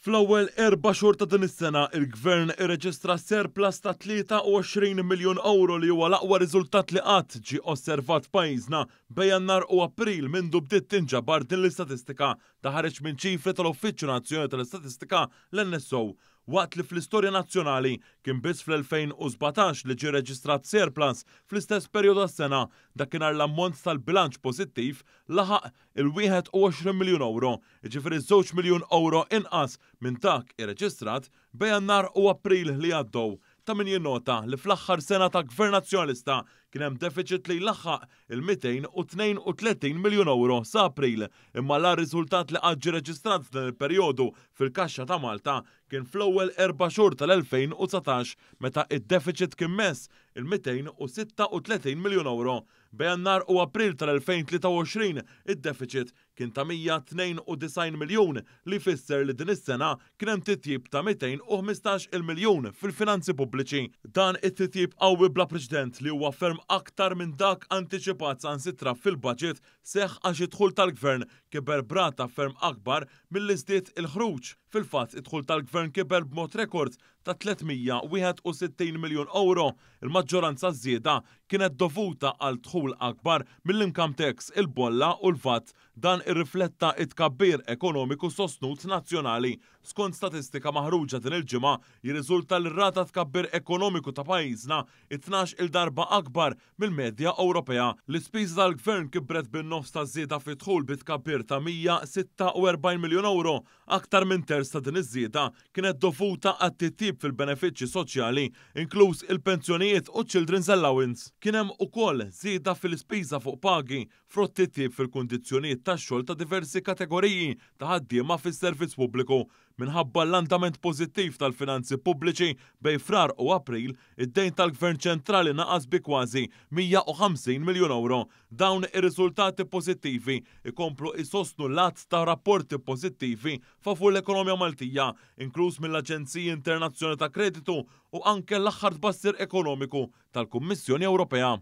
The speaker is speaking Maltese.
Fl-ewwel erba' xhur ta' din is-sena, il-Gvern irreġistra surplus ta' 23 miljun ewro li huwa l-aqwa riżultat li qatt ġie osservat f'pajjiżna bejn Jannar u April mindu bdiet tinġabar din l-istatistika. Dan ħareġ minn ċifri tal-Uffiċċju Nazzjonali tal-Istatistika, l-NSO. Waqt li fl-istorja nazzjonali kien biss fl-2017 li ġie rreġistrat surplus fl-istess perjodu tas-sena, dakinhar l-ammont tal-bilanċ pożittiv laħaq il-21 miljun ewro, jiġifieri żewġ miljun ewro inqas minn dak irreġistrat bejn Jannar u April li għaddew. Ta' min jinnota li fl-aħħar sena ta' Gvern Nazzjonalista kien hemm defiċit li jlaħħaq il-232 miljun ewro sa April, imma l-agħar riżultat li qatt ġie reġistrat f'dan il-perjodu fil-kaxxa ta' Malta kien fl-ewwel erba' xhur tal-2019 meta id-defiċit kien mess il-236 miljun ewro. Bejn Jannar u April tal-2023 id-defiċit kien ta' 192 miljun li jfisser li din is-sena kien hemm titjib ta' 215 il miljun fil-finanzi pubbliċi. Dan it-titjib qawwi bla preċedent li huwa ferm aktar minn dak antiċipat saħansitra fil-budget seħħ għax id-dħul tal-Gvern kiber b'rata ferm akbar milli żdied il-ħruġ. Fil-fatt, id-dħul tal-Gvern kiber b'mod rekord ta' 361 miljun ewro. Il-maġġoranza ż-żieda kienet dovuta għal dħul akbar mill-income tax, il-bolla u l-VAT. Dan irrifletta t-tkabbir ekonomiku sostnut nazzjonali. Skont statistika maħruġa din il-ġimgħa, jirriżulta li r-rata tkabbir ekonomiku ta' pajjiżna hi tnax-il darba akbar mill-medja Ewropea. L-ispiża tal-Gvern kibret bin-nofs taż-żieda fid-dħul bi tkabbir ta' 146 miljun ewro. Aktar minn terz ta' din iż-żieda kienet dovuta għat-titjib fil-benefiċċji soċjali, inkluż il-pensjonijiet u ċ-children's allowance. Kien hemm ukoll żieda fil-ispiża fuq pagi frott titjib fil-kundizzjonijiet tax-xogħol ta' diversi kategoriji ta' ħaddiema fis-servizz pubbliku. Minħabba l-andament pożittiv tal-finanzi pubbliċi bejn Frar u April, id-dejn tal-Gvern ċentrali naqas bi kważi 150 miljun ewro. Dawn ir-riżultati pożittivi jkomplu jsostnu l-għadd ta' rapporti pożittivi favur l-ekonomija Maltija, inkluż mill-aġenziji internazzjonali ta' kreditu u anke l-aħħar tbassir ekonomiku tal-Kummissjoni Ewropea.